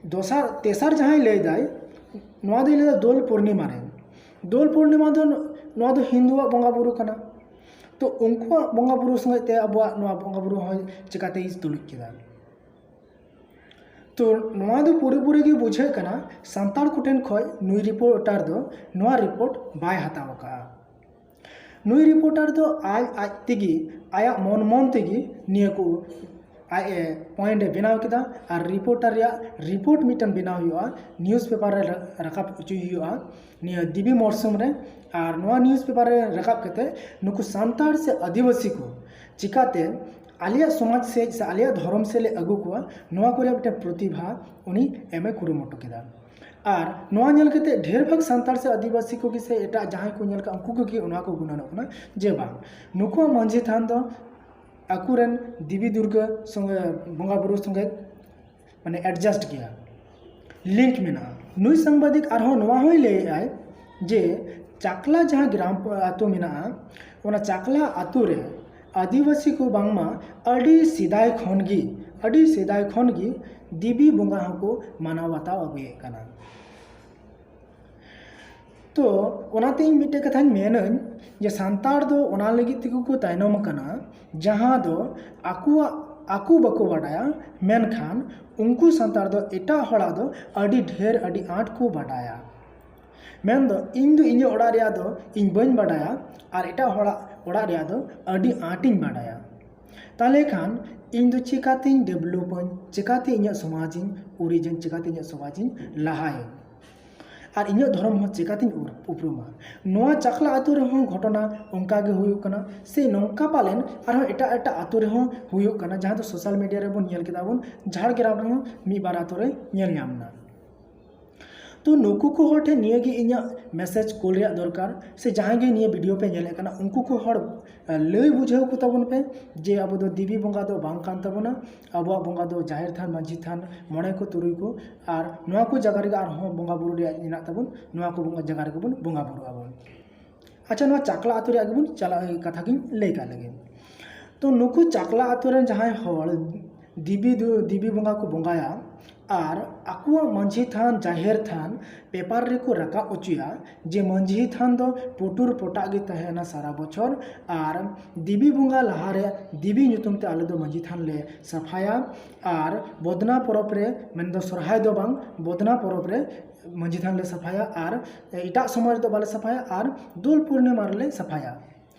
ᱫᱚᱥᱟᱨ, ᱛᱮᱥᱟᱨ ᱡᱟᱦᱟᱸᱭ ᱞᱟᱹᱭ ᱫᱟᱭ, ᱱᱚᱣᱟ ᱫᱚᱭ ᱞᱟᱹᱭ ᱫᱟ ᱫᱳᱞ ᱯᱩᱨᱱᱤᱢᱟ ᱨᱮ᱾ ᱫᱳᱞ ᱯᱩᱨᱱᱤᱢᱟ ᱫᱚ ᱱᱚᱣᱟ ᱫᱚ ᱦᱤᱱᱫᱩᱣᱟᱜ ᱵᱚᱸᱜᱟ ᱵᱩᱨᱩ ᱠᱟᱱᱟ᱾ ᱛᱚ ᱩᱱᱠᱩᱣᱟᱜ ᱵᱚᱸᱜᱟ ᱵᱩᱨᱩ ᱥᱚᱸᱜᱮ ᱛᱮ ᱟᱵᱚᱣᱟᱜ ᱱᱚᱣᱟ ᱵᱚᱸᱜᱟ ᱵᱩᱨᱩ ᱦᱚᱸ ᱪᱤᱠᱟᱛᱮᱭ ᱛᱩᱞᱩᱡ ᱠᱮᱫᱟ? ᱛᱚ ᱱᱚᱣᱟ ᱫᱚ ᱯᱩᱨᱟᱹᱯᱩᱨᱤ ᱜᱮ ᱵᱩᱡᱷᱟᱹᱜ ᱠᱟᱱᱟ, ᱥᱟᱱᱛᱟᱲ ᱠᱚᱴᱷᱮᱱ ᱠᱷᱚᱱ ᱱᱩᱭ ᱨᱤᱯᱳᱨᱴᱟᱨ ᱫᱚ ᱱᱚᱣᱟ ᱨᱤᱯᱳᱨᱴ ᱵᱟᱭ ᱦᱟᱛᱟᱣ ᱟᱠᱟᱫᱼᱟ᱾ ᱱᱩᱭ ᱨᱤᱯᱳᱨᱴᱟᱨ ᱫᱚ ᱟᱡ ᱟᱡ ᱛᱮᱜᱮ, ᱟᱭᱟᱜ ᱢᱚᱱ ᱢᱚᱱ ᱛᱮᱜᱮ ᱱᱤᱭᱟᱹ ᱠᱚ ᱟᱡ ᱮ ᱯᱚᱭᱮᱱᱴ ᱮ ᱵᱮᱱᱟᱣ ᱠᱮᱫᱟ᱾ ᱟᱨ ᱨᱤᱯᱳᱨᱴᱟᱨ ᱨᱮᱭᱟᱜ ᱨᱤᱯᱳᱨᱴ ᱢᱤᱫᱴᱮᱱ ᱵᱮᱱᱟᱣ ᱦᱩᱭᱩᱜᱼᱟ, ᱱᱤᱭᱩᱡᱽ ᱯᱮᱯᱟᱨ ᱨᱮ ᱨᱟ-, ᱨᱟᱠᱟᱵ ᱦᱚᱪᱚᱭ ᱦᱩᱭᱩᱜᱼᱟ ᱱᱤᱭᱟᱹ ᱫᱮᱵᱤ ᱢᱚᱨᱥᱩᱢ ᱨᱮ᱾ ᱟᱨ ᱱᱚᱣᱟ ᱱᱤᱭᱩᱡᱽ ᱯᱮᱯᱟᱨ ᱨᱮ ᱨᱟᱠᱟᱵ ᱠᱟᱛᱮ ᱱᱩᱠᱩ ᱥᱟᱱᱛᱟᱲ ᱥᱮ ᱟᱹᱫᱤᱵᱟᱹᱥᱤ ᱠᱚ ᱪᱤᱠᱟᱛᱮ ᱟᱞᱮᱭᱟᱜ ᱥᱚᱢᱟᱡᱽ ᱥᱮᱫ ᱥᱮ ᱟᱞᱮᱭᱟᱜ ᱫᱷᱚᱨᱚᱢ ᱥᱮᱫ ᱞᱮ ᱟᱹᱜᱩ ᱠᱚᱣᱟ, ᱱᱚᱣᱟ ᱠᱚ ᱨᱮᱭᱟᱜ ᱢᱤᱫᱴᱮᱱ ᱯᱨᱚᱛᱤᱵᱷᱟ ᱩᱱᱤ ᱮᱢᱮ ᱠᱩᱨᱩᱢᱩᱴᱩ ᱠᱮᱫᱟ᱾ ᱟᱨ ᱱᱚᱣᱟ ᱧᱮᱞ ᱠᱟᱛᱮ ᱰᱷᱮᱨ ᱵᱷᱟᱜᱽ ᱥᱟᱱᱛᱟᱲ ᱥᱮ ᱟᱹᱫᱤᱵᱟᱹᱥᱤ ᱠᱚᱜᱮ ᱥᱮ ᱮᱴᱟᱜ ᱡᱟᱦᱟᱸᱭ ᱠᱚ ᱧᱮᱞ ᱠᱟᱜ, ᱩᱱᱠᱩ ᱠᱚᱜᱮ ᱚᱱᱟ ᱠᱚ ᱜᱩᱱᱟᱹᱱᱚᱜ ᱠᱟᱱᱟ ᱡᱮ ᱵᱟᱝ, ᱱᱩᱠᱩᱣᱟᱜ ᱢᱟᱹᱡᱷᱤ ᱛᱷᱟᱱ ᱫᱚ ᱟᱠᱚᱨᱮᱱ ᱫᱮᱵᱤ ᱫᱩᱨᱜᱟᱹ ᱥᱚᱸᱜᱮ, ᱵᱚᱸᱜᱟ ᱵᱩᱨᱩ ᱥᱚᱸᱜᱮ ᱢᱟᱱᱮ adjust ᱜᱮᱭᱟ, link ᱢᱮᱱᱟᱜᱼᱟ᱾ ᱱᱩᱭ ᱥᱟᱝᱵᱟᱫᱤᱠ ᱟᱨᱦᱚᱸ ᱱᱚᱣᱟ ᱦᱚᱸᱭ ᱞᱟᱹᱭᱮᱫᱼᱟᱭ ᱡᱮ ᱪᱟᱠᱞᱟ ᱡᱟᱦᱟᱸ ᱜᱨᱟᱢ ᱟᱹᱛᱩ ᱢᱮᱱᱟᱜᱼᱟ, ᱚᱱᱟ ᱪᱟᱠᱞᱟ ᱟᱹᱛᱩ ᱨᱮ ᱟᱹᱫᱤᱵᱟᱹᱥᱤ ᱠᱚ ᱵᱟᱝᱢᱟ ᱟᱹᱰᱤ ᱥᱮᱫᱟᱭ ᱠᱷᱚᱱ ᱜᱮ, ᱟᱹᱰᱤ ᱥᱮᱫᱟᱭ ᱠᱷᱚᱱ ᱜᱮ ᱫᱮᱵᱤ ᱵᱚᱸᱜᱟ ᱦᱚᱸᱠᱚ ᱢᱟᱱᱟᱣ ᱵᱟᱛᱟᱣ ᱟᱹᱜᱩᱭᱮᱫ ᱠᱟᱱᱟ᱾ ᱛᱚ ᱚᱱᱟᱛᱮ ᱤᱧ ᱢᱤᱫᱴᱮᱡ ᱠᱟᱛᱷᱟᱧ ᱢᱮᱱᱟᱹᱧ ᱡᱮ ᱥᱟᱱᱛᱟᱲ ᱫᱚ ᱚᱱᱟ ᱞᱟᱹᱜᱤᱫ ᱛᱮᱜᱮ ᱠᱚ ᱛᱟᱭᱱᱚᱢ ᱟᱠᱟᱱᱟ, ᱡᱟᱦᱟᱸ ᱫᱚ ᱟᱠᱚᱣᱟᱜ, ᱟᱠᱚ ᱵᱟᱠᱚ ᱵᱟᱰᱟᱭᱟ, ᱢᱮᱱᱠᱷᱟᱱ ᱩᱱᱠᱩ ᱥᱟᱱᱛᱟᱲ ᱫᱚ ᱮᱴᱟᱜ ᱦᱚᱲᱟᱜ ᱫᱚ ᱟᱹᱰᱤ ᱰᱷᱮᱨ, ᱟᱹᱰᱤ ᱟᱸᱴ ᱠᱚ ᱵᱟᱰᱟᱭᱟ᱾ ᱢᱮᱱᱫᱚ ᱤᱧ ᱫᱚ ᱤᱧᱟᱹᱜ ᱚᱲᱟᱜ ᱨᱮᱭᱟᱜ ᱫᱚ ᱤᱧ ᱵᱟᱹᱧ ᱵᱟᱰᱟᱭᱟ, ᱟᱨ ᱮᱴᱟᱜ ᱦᱚᱲᱟᱜ ᱚᱲᱟᱜ ᱨᱮᱭᱟᱜ ᱫᱚ ᱟᱹᱰᱤ ᱟᱸᱴᱤᱧ ᱵᱟᱰᱟᱭᱟ᱾ ᱛᱟᱦᱚᱞᱮ ᱠᱷᱟᱱ ᱤᱧ ᱫᱚ ᱪᱤᱠᱟᱛᱤᱧ develop ᱟᱹᱧ, ᱪᱤᱠᱟᱛᱮ ᱤᱧᱟᱹᱜ ᱥᱚᱢᱟᱡᱽ ᱤᱧ ᱩᱨᱤᱡᱟᱹᱧ, ᱪᱤᱠᱟᱛᱮ ᱤᱧᱟᱹᱜ ᱥᱚᱢᱟᱡᱽ ᱤᱧ ᱞᱟᱦᱟᱭᱟᱹᱧ? ᱟᱨ ᱤᱧᱟᱹᱜ ᱫᱷᱚᱨᱚᱢ ᱦᱚᱸ ᱪᱤᱠᱟᱛᱤᱧ ᱩᱨ-, ᱩᱯᱨᱩᱢᱟ? ᱱᱚᱣᱟ ᱪᱟᱠᱞᱟ ᱟᱹᱛᱩ ᱨᱮᱦᱚᱸ ᱜᱷᱚᱴᱚᱱᱟ ᱚᱱᱠᱟ ᱜᱮ ᱦᱩᱭᱩᱜ ᱠᱟᱱᱟ, ᱥᱮ ᱱᱚᱝᱠᱟ ᱯᱟᱞᱮᱱ ᱟᱨᱦᱚᱸ ᱮᱴᱟᱜ ᱮᱴᱟᱜ ᱟᱹᱛᱩ ᱨᱮᱦᱚᱸ ᱦᱩᱭᱩᱜ ᱠᱟᱱᱟ, ᱡᱟᱦᱟᱸ ᱫᱚ social media ᱨᱮᱵᱚᱱ ᱧᱮᱞ ᱠᱮᱫᱟ ᱵᱚᱱ, ᱡᱷᱟᱲᱜᱨᱟᱢ ᱨᱮᱦᱚᱸ ᱢᱤᱫ ᱵᱟᱨ ᱟᱹᱛᱩ ᱨᱮ ᱧᱮᱞ ᱧᱟᱢ ᱮᱱᱟ᱾ ᱛᱚ ᱱᱩᱠᱩ ᱠᱚ ᱦᱚᱲ ᱴᱷᱮᱱ ᱱᱤᱭᱟᱹ ᱜᱮ ᱤᱧᱟᱹᱜ message ᱠᱩᱞ ᱨᱮᱭᱟᱜ ᱫᱚᱨᱠᱟᱨ, ᱥᱮ ᱡᱟᱦᱟᱸᱭ ᱜᱮ ᱱᱤᱭᱟᱹ video ᱯᱮ ᱧᱮᱞᱮᱫ ᱠᱟᱱᱟ, ᱩᱱᱠᱩ ᱠᱚ ᱦᱚᱲ, ᱟᱸ, ᱞᱟᱹᱭ ᱵᱩᱡᱷᱟᱹᱣ ᱠᱚ ᱛᱟᱵᱚᱱ ᱯᱮ ᱡᱮ ᱟᱵᱚ ᱫᱚ ᱫᱮᱵᱤ ᱵᱚᱸᱜᱟ ᱫᱚ ᱵᱟᱝ ᱠᱟᱱ ᱛᱟᱵᱚᱱᱟ, ᱟᱵᱚᱣᱟᱜ ᱵᱚᱸᱜᱟ ᱫᱚ ᱡᱟᱦᱮᱨ ᱛᱷᱟᱱ, ᱢᱟᱹᱡᱷᱤ ᱛᱷᱟᱱ, ᱢᱚᱬᱮ ᱠᱚ, ᱛᱩᱨᱩᱭ ᱠᱚ, ᱟᱨ ᱱᱚᱣᱟ ᱠᱚ ᱡᱟᱭᱜᱟ ᱨᱮᱜᱮ ᱟᱨᱦᱚᱸ ᱵᱚᱸᱜᱟ ᱵᱩᱨᱩ ᱨᱮᱭᱟᱜ ᱢᱮᱱᱟᱜ ᱛᱟᱵᱚᱱ, ᱱᱚᱣᱟ ᱠᱚ ᱵᱚᱸᱜᱟ ᱡᱟᱭᱜᱟ ᱨᱮᱜᱮ ᱵᱚᱱ ᱵᱚᱸᱜᱟ ᱵᱩᱨᱩᱜ ᱟᱵᱚᱱ᱾ ᱟᱪᱪᱷᱟ, ᱱᱚᱣᱟ ᱪᱟᱠᱞᱟ ᱟᱹᱛᱩ ᱨᱮᱭᱟᱜ ᱜᱮᱵᱚᱱ ᱪᱟᱞᱟᱜ, ᱠᱟᱛᱷᱟ ᱜᱤᱧ ᱞᱟᱹᱭ ᱠᱟᱜ ᱞᱮᱜᱮ᱾ ᱛᱚ ᱱᱩᱠᱩ ᱪᱟᱠᱞᱟ ᱟᱹᱛᱩ ᱨᱮᱱ ᱡᱟᱦᱟᱸᱭ ᱦᱚᱲ ᱫᱮᱵᱤ ᱫᱩ-, ᱫᱮᱵᱤ ᱵᱚᱸᱜᱟ ᱠᱚ ᱵᱚᱸᱜᱟᱭᱟ, ᱟᱨ ᱟᱠᱚᱣᱟᱜ ᱢᱟᱹᱡᱷᱤ ᱛᱷᱟᱱ, ᱡᱟᱦᱮᱨ ᱛᱷᱟᱱ ᱯᱮᱯᱟᱨ ᱨᱮᱠᱚ ᱨᱟᱠᱟᱵ ᱦᱚᱪᱚᱭᱟ ᱡᱮ ᱢᱟᱹᱡᱷᱤ ᱛᱷᱟᱱ ᱫᱚ ᱯᱩᱴᱩᱨ ᱯᱚᱴᱟᱜ ᱜᱮ ᱛᱟᱦᱮᱱᱟ ᱥᱟᱨᱟ ᱵᱚᱪᱷᱚᱨ, ᱟᱨ ᱫᱮᱵᱤ ᱵᱚᱸᱜᱟ ᱞᱟᱦᱟᱨᱮ ᱫᱮᱵᱤ ᱧᱩᱛᱩᱢ ᱛᱮ ᱟᱞᱮ ᱫᱚ ᱢᱟᱹᱡᱷᱤ ᱛᱷᱟᱱ ᱞᱮ ᱥᱟᱯᱷᱟᱭᱟ, ᱟᱨ ᱵᱚᱫᱱᱟ ᱯᱚᱨᱚᱵᱽ ᱨᱮ, ᱢᱮᱱᱫᱚ ᱥᱚᱨᱦᱟᱭ ᱫᱚ ᱵᱟᱝ, ᱵᱚᱫᱱᱟ ᱯᱚᱨᱚᱵᱽ ᱨᱮ ᱢᱟᱹᱡᱷᱤ ᱛᱷᱟᱱ ᱞᱮ ᱥᱟᱯᱷᱟᱭᱟ, ᱟᱨ ᱮᱴᱟᱜ ᱥᱚᱢᱚᱭ ᱨᱮᱫᱚ ᱵᱟᱞᱮ ᱥᱟᱯᱷᱟᱭᱟ, ᱟᱨ ᱫᱳᱞ ᱯᱩᱨᱱᱤᱢᱟ ᱨᱮᱞᱮ ᱥᱟᱯᱷᱟᱭᱟ᱾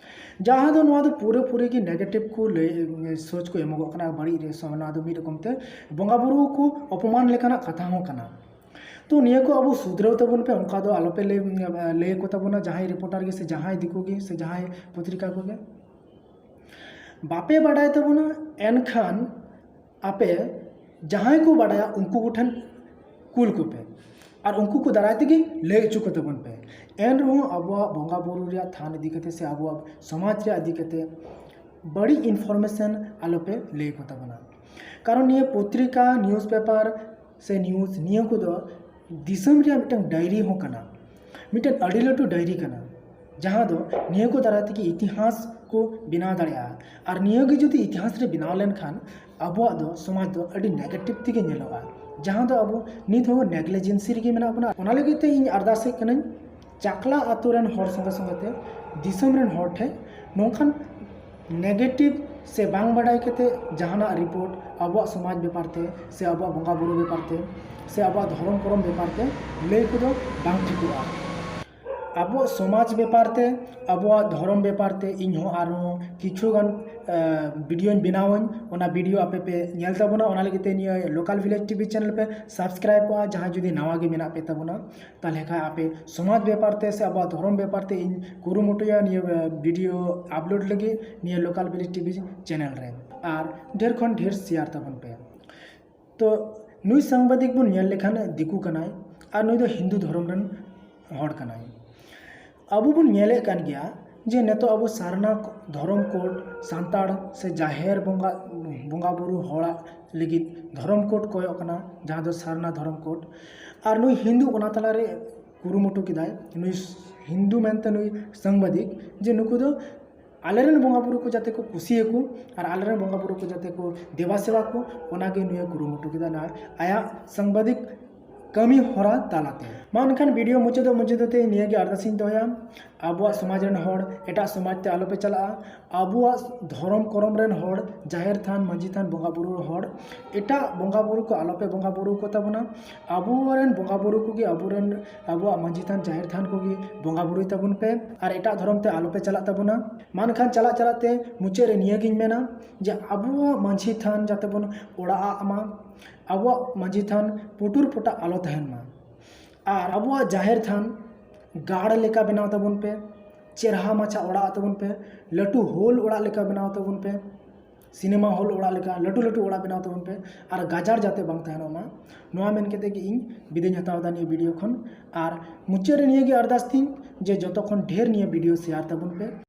ᱡᱟᱦᱟᱸ ᱫᱚ ᱱᱚᱣᱟ ᱫᱚ ᱯᱩᱨᱟᱹᱯᱩᱨᱤ ᱜᱮ negative ᱠᱚ ᱞᱟᱹᱭ, ᱥᱳᱪ ᱠᱚ ᱮᱢᱚᱜᱚᱜ ᱠᱟᱱᱟ, ᱵᱟᱹᱲᱤᱡ ᱨᱮ ᱥᱚ-, ᱱᱚᱣᱟ ᱫᱚ ᱢᱤᱫ ᱨᱚᱠᱚᱢ ᱛᱮ ᱵᱚᱸᱜᱟ ᱵᱩᱨᱩ ᱠᱚ ᱚᱯᱚᱢᱟᱱ ᱞᱮᱠᱟᱱᱟᱜ ᱠᱟᱛᱷᱟ ᱦᱚᱸ ᱠᱟᱱᱟ᱾ ᱛᱚ ᱱᱤᱭᱟᱹ ᱠᱚ ᱟᱵᱚ ᱥᱩᱫᱷᱨᱟᱹᱣ ᱛᱟᱵᱚᱱ ᱯᱮ, ᱚᱱᱠᱟ ᱫᱚ ᱟᱞᱚᱯᱮ ᱞᱟᱹᱭ, ᱞᱟᱹᱭ ᱟᱠᱚ ᱛᱟᱵᱚᱱᱟ ᱡᱟᱦᱟᱸᱭ reporter ᱜᱮ ᱥᱮ ᱡᱟᱦᱟᱸᱭ ᱫᱤᱠᱩ ᱜᱮ ᱥᱮ ᱡᱟᱦᱟᱸᱭ ᱯᱚᱛᱨᱤᱠᱟ ᱠᱚᱜᱮ᱾ ᱵᱟᱯᱮ ᱵᱟᱰᱟᱭ ᱛᱟᱵᱚᱱᱟ, ᱮᱱᱠᱷᱟᱱ ᱟᱯᱮ ᱡᱟᱦᱟᱸᱭ ᱠᱚ ᱵᱟᱰᱟᱭᱟ ᱩᱱᱠᱩ ᱠᱚᱴᱷᱮᱱ ᱠᱩᱞ ᱠᱚᱯᱮ, ᱟᱨ ᱩᱱᱠᱩ ᱠᱚ ᱫᱟᱨᱟᱭ ᱛᱮᱜᱮ ᱞᱟᱹᱭ ᱦᱚᱪᱚ ᱠᱚ ᱛᱟᱵᱚᱱ ᱯᱮ᱾ ᱮᱱ ᱨᱮᱦᱚᱸ ᱟᱵᱚᱣᱟᱜ ᱵᱚᱸᱜᱟ ᱵᱩᱨᱩ ᱨᱮᱭᱟᱜ ᱛᱷᱟᱱ ᱤᱫᱤ ᱠᱟᱛᱮ ᱥᱮ ᱟᱵᱚᱣᱟᱜ ᱥᱚᱢᱟᱡᱽ ᱨᱮᱭᱟᱜ ᱤᱫᱤ ᱠᱟᱛᱮ ᱵᱟᱹᱲᱤᱡ information ᱟᱞᱚᱯᱮ ᱞᱟᱹᱭ ᱠᱚ ᱛᱟᱵᱚᱱᱟ᱾ ᱠᱟᱨᱚᱱ ᱱᱤᱭᱟᱹ ᱯᱚᱛᱨᱤᱠᱟ, newspaper ᱥᱮ news, ᱱᱤᱭᱟᱹ ᱠᱚᱫᱚ ᱫᱤᱥᱚᱢ ᱨᱮᱭᱟᱜ ᱢᱤᱫᱴᱟᱝ ᱰᱟᱭᱨᱤ ᱦᱚᱸ ᱠᱟᱱᱟ, ᱢᱤᱫᱴᱟᱝ ᱟᱹᱰᱤ ᱞᱟᱹᱴᱩ ᱰᱟᱭᱨᱤ ᱠᱟᱱᱟ, ᱡᱟᱦᱟᱸ ᱫᱚ ᱱᱤᱭᱟᱹ ᱠᱚ ᱫᱟᱨᱟᱭ ᱛᱮᱜᱮ ᱤᱛᱤᱦᱟᱥ ᱠᱚ ᱵᱮᱱᱟᱣ ᱫᱟᱲᱮᱭᱟᱜᱼᱟ᱾ ᱟᱨ ᱱᱤᱭᱟᱹ ᱜᱮ ᱡᱩᱫᱤ ᱤᱛᱤᱦᱟᱥ ᱨᱮ ᱵᱮᱱᱟᱣ ᱞᱮᱱᱠᱷᱟᱱ ᱟᱵᱚᱣᱟᱜ ᱫᱚ ᱥᱚᱢᱟᱡᱽ ᱫᱚ ᱟᱹᱰᱤ negative ᱛᱮᱜᱮ ᱧᱮᱞᱚᱜᱼᱟ, ᱡᱟᱦᱟᱸ ᱫᱚ ᱟᱵᱚ ᱱᱤᱛ ᱦᱚᱸ negligence ᱨᱮᱜᱮ ᱢᱮᱱᱟᱜ ᱵᱚᱱᱟ᱾ ᱚᱱᱟ ᱞᱟᱹᱜᱤᱫ ᱛᱮ ᱤᱧ ᱟᱨᱫᱟᱥᱮᱫ ᱠᱟᱹᱱᱟᱹᱧ, ᱪᱟᱠᱞᱟ ᱟᱛᱳ ᱨᱮᱱ ᱦᱚᱲ ᱥᱚᱸᱜᱮ ᱥᱚᱸᱜᱮ ᱛᱮ ᱫᱤᱥᱚᱢ ᱨᱮᱱ ᱦᱚᱲ ᱴᱷᱮᱱ ᱱᱚᱝᱠᱟᱱ negative ᱥᱮ ᱵᱟᱝ ᱵᱟᱰᱟᱭ ᱠᱟᱛᱮ ᱡᱟᱦᱟᱱᱟᱜ report ᱟᱵᱚᱣᱟᱜ ᱥᱚᱢᱟᱡᱽ ᱵᱮᱯᱟᱨ ᱛᱮ ᱥᱮ ᱟᱵᱚᱣᱟᱜ ᱵᱚᱸᱜᱟ ᱵᱩᱨᱩ ᱵᱮᱯᱟᱨ ᱛᱮ ᱥᱮ ᱟᱵᱚᱣᱟᱜ ᱫᱷᱚᱨᱚᱢ ᱠᱚᱨᱚᱢ ᱵᱮᱯᱟᱨ ᱛᱮ ᱞᱟᱹᱭ ᱠᱚᱫᱚ ᱵᱟᱝ ᱴᱷᱤᱠᱚᱜᱼᱟ᱾ ᱟᱵᱚᱣᱟᱜ ᱥᱚᱢᱟᱡᱽ ᱵᱮᱯᱟᱨ ᱛᱮ, ᱟᱵᱚᱣᱟᱜ ᱫᱷᱚᱨᱚᱢ ᱵᱮᱯᱟᱨ ᱛᱮ ᱤᱧ ᱦᱚᱸ ᱟᱨᱦᱚᱸ ᱠᱤᱪᱷᱩ ᱜᱟᱱ videoᱧ ᱵᱮᱱᱟᱣᱟᱹᱧ, ᱚᱱᱟ video ᱟᱯᱮ ᱯᱮ ᱧᱮᱞ ᱛᱟᱵᱚᱱᱟ᱾ ᱚᱱᱟ ᱞᱟᱹᱜᱤᱫ ᱛᱮ ᱱᱤᱭᱟᱹ Local Village TV channel ᱯᱮ subscribeᱚᱜᱼᱟ, ᱡᱟᱦᱟᱸᱭ ᱡᱩᱫᱤ ᱱᱟᱣᱟ ᱜᱮ ᱢᱮᱱᱟᱜ ᱯᱮ ᱛᱟᱵᱚᱱᱟ᱾ ᱛᱟᱦᱚᱞᱮ ᱠᱷᱟᱱ ᱟᱯᱮ ᱥᱚᱢᱟᱡᱽ ᱵᱮᱯᱟᱨ ᱛᱮ ᱥᱮ ᱟᱵᱚᱣᱟᱜ ᱫᱷᱚᱨᱚᱢ ᱵᱮᱯᱟᱨ ᱛᱮ ᱤᱧ ᱠᱩᱨᱩᱢᱩᱴᱩᱭᱟ ᱱᱤᱭᱟᱹ video upload ᱞᱟᱹᱜᱤᱫ ᱱᱤᱭᱟᱹ Local Village TV channel ᱨᱮ, ᱟᱨ ᱰᱷᱮᱨ ᱠᱷᱚᱱ ᱰᱷᱮᱨ share ᱛᱟᱵᱚᱱ ᱯᱮ᱾ ᱛᱚ ᱱᱩᱭ ᱥᱟᱝᱵᱟᱫᱤᱠ ᱵᱚᱱ ᱧᱮᱞ ᱞᱮᱠᱷᱟᱱ ᱫᱤᱠᱩ ᱠᱟᱱᱟᱭ ᱟᱨ ᱱᱩᱭ ᱫᱚ ᱦᱤᱱᱫᱩ ᱫᱷᱚᱨᱚᱢ ᱨᱮᱱ ᱦᱚᱲ ᱠᱟᱱᱟᱭ᱾ ᱟᱵᱚ ᱵᱚᱱ ᱧᱮᱞᱮᱫ ᱠᱟᱱ ᱜᱮᱭᱟ ᱡᱮ ᱱᱤᱛᱚᱜ ᱟᱵᱚ ᱥᱟᱨᱱᱟ ᱫᱷᱚᱨᱚᱢ code ᱥᱟᱱᱛᱟᱲ ᱥᱮ ᱡᱟᱦᱮᱨ ᱵᱚᱸᱜᱟ, ᱵᱚᱸᱜᱟ ᱵᱩᱨᱩ ᱦᱚᱲᱟᱜ ᱞᱟᱹᱜᱤᱫ ᱫᱷᱚᱨᱚᱢ code ᱠᱚᱭᱚᱜ ᱠᱟᱱᱟ, ᱡᱟᱦᱟᱸ ᱫᱚ ᱥᱟᱨᱱᱟ ᱫᱷᱚᱨᱚᱢ code᱾ ᱟᱨ ᱱᱩᱭ ᱦᱤᱱᱫᱩ ᱚᱱᱟ ᱛᱟᱞᱟᱨᱮ ᱠᱩᱨᱩᱢᱩᱴᱩ ᱠᱮᱫᱟᱭ, ᱱᱩᱭ ᱦᱤᱱᱫᱩ ᱢᱮᱱᱛᱮ ᱱᱩᱭ ᱥᱟᱝᱵᱟᱫᱤᱠ, ᱡᱮ ᱱᱩᱠᱩ ᱫᱚ ᱟᱞᱮᱨᱮᱱ ᱵᱚᱸᱜᱟ ᱵᱩᱨᱩ ᱠᱚ ᱡᱟᱛᱮ ᱠᱚ ᱠᱩᱥᱤᱭᱟᱠᱚ ᱟᱨ ᱟᱞᱮᱨᱮᱱ ᱵᱚᱸᱜᱟ ᱵᱩᱨᱩ ᱠᱚ ᱡᱟᱛᱮ ᱠᱚ ᱫᱮᱵᱟ ᱥᱮᱵᱟ ᱠᱚ, ᱚᱱᱟᱜᱮ ᱱᱩᱭᱮ ᱠᱩᱨᱩᱢᱩᱴᱩ ᱠᱮᱫᱟ᱾ ᱱᱚᱣᱟ ᱟᱭᱟᱜ ᱥᱟᱝᱵᱟᱫᱤᱠ ᱠᱟᱹᱢᱤ ᱦᱚᱨᱟ ᱛᱟᱞᱟᱛᱮ᱾ ᱢᱟ ᱮᱱᱠᱷᱟᱱ video ᱢᱩᱪᱟᱹᱫᱚᱜ ᱢᱩᱪᱟᱹᱫᱚᱜ ᱛᱮ ᱱᱤᱭᱟᱹᱜᱮ ᱟᱨᱫᱟᱥᱤᱧ ᱫᱚᱦᱚᱭᱟ, ᱟᱵᱚᱣᱟᱜ ᱥᱚᱢᱟᱡᱽ ᱨᱮᱱ ᱦᱚᱲ ᱮᱴᱟᱜ ᱥᱚᱢᱟᱡᱽ ᱛᱮ ᱟᱞᱚᱯᱮ ᱪᱟᱞᱟᱜᱼᱟ, ᱟᱵᱚᱣᱟᱜ ᱫᱷᱚᱨᱚᱢ ᱠᱚᱨᱚᱢ ᱨᱮᱱ ᱦᱚᱲ, ᱡᱟᱦᱮᱨ ᱛᱷᱟᱱ, ᱢᱟᱹᱡᱷᱤ ᱛᱷᱟᱱ, ᱵᱚᱸᱜᱟ ᱵᱩᱨᱩ ᱦᱚᱲ, ᱮᱴᱟᱜ ᱵᱚᱸᱜᱟ ᱵᱩᱨᱩ ᱠᱚ ᱟᱞᱚᱯᱮ ᱵᱚᱸᱜᱟ ᱵᱩᱨᱩ ᱠᱚ ᱛᱟᱵᱚᱱᱟ᱾ ᱟᱵᱚᱨᱮᱱ ᱵᱚᱸᱜᱟ ᱵᱩᱨᱩ ᱠᱚᱜᱮ ᱟᱵᱚᱨᱮᱱ, ᱟᱵᱚᱣᱟᱜ ᱢᱟᱹᱡᱷᱤ ᱛᱷᱟᱱ, ᱡᱟᱦᱮᱨ ᱛᱷᱟᱱ ᱠᱚᱜᱮ ᱵᱚᱸᱜᱟ ᱵᱩᱨᱩᱭ ᱛᱟᱵᱚᱱ ᱯᱮ ᱟᱨ ᱮᱴᱟᱜ ᱫᱷᱚᱨᱚᱢ ᱛᱮ ᱟᱞᱚᱯᱮ ᱪᱟᱞᱟᱜ ᱛᱟᱵᱚᱱᱟ᱾ ᱢᱟ ᱮᱱᱠᱷᱟᱱ ᱪᱟᱞᱟᱜ ᱪᱟᱞᱟᱜ ᱛᱮ ᱢᱩᱪᱟᱹᱫ ᱨᱮ ᱱᱤᱭᱟᱹᱜᱤᱧ ᱢᱮᱱᱟ ᱡᱮ ᱟᱵᱚᱣᱟᱜ ᱢᱟᱹᱡᱷᱤ ᱛᱷᱟᱱ ᱡᱟᱛᱮ ᱵᱚᱱ ᱚᱲᱟᱜ ᱟᱜ ᱢᱟ, ᱟᱵᱚᱣᱟᱜ ᱢᱟᱹᱡᱷᱤ ᱛᱷᱟᱱ ᱯᱩᱴᱩᱨ ᱯᱚᱴᱟᱜ ᱟᱞᱚ ᱛᱟᱦᱮᱱ ᱢᱟ᱾ ᱟᱨ ᱟᱵᱚᱣᱟᱜ ᱡᱟᱦᱮᱨ ᱛᱷᱟᱱ ᱜᱟᱲ ᱞᱮᱠᱟ ᱵᱮᱱᱟᱣ ᱛᱟᱵᱚᱱ ᱯᱮ, ᱪᱮᱨᱦᱟ ᱢᱟᱪᱷᱟ ᱚᱲᱟᱜ ᱛᱟᱵᱚᱱ ᱯᱮ, ᱞᱟᱹᱴᱩ ᱦᱳᱞ ᱚᱲᱟᱜ ᱞᱮᱠᱟ ᱵᱮᱱᱟᱣ ᱛᱟᱵᱚᱱ ᱯᱮ, ᱥᱤᱱᱮᱢᱟ ᱦᱳᱞ ᱚᱲᱟᱜ ᱞᱮᱠᱟ ᱞᱟᱹᱴᱩ ᱞᱟᱹᱴᱩ ᱚᱲᱟᱜ ᱵᱮᱱᱟᱣ ᱛᱟᱵᱚᱱ ᱯᱮ, ᱟᱨ ᱜᱟᱡᱟᱲ ᱡᱟᱛᱮ ᱵᱟᱝ ᱛᱟᱦᱮᱱᱚᱜ ᱢᱟ᱾ ᱱᱚᱣᱟ ᱢᱮᱱ ᱠᱟᱛᱮ ᱜᱮ ᱤᱧ ᱵᱤᱫᱟᱹᱧ ᱦᱟᱛᱟᱣ ᱮᱫᱟ ᱱᱤᱭᱟᱹ ᱵᱷᱤᱰᱤᱭᱳ ᱠᱷᱚᱱ᱾ ᱟᱨ ᱢᱩᱪᱟᱹᱫ ᱨᱮ ᱱᱤᱭᱟᱹ ᱜᱮ ᱟᱨᱫᱟᱥ ᱛᱤᱧ ᱡᱮ ᱡᱚᱛᱚ ᱠᱷᱚᱱ ᱰᱷᱮᱨ ᱱᱤᱭᱟᱹ ᱵᱷᱤᱰᱤᱭᱳ ᱥᱮᱭᱟᱨ ᱛᱟᱵᱚᱱ ᱯᱮ᱾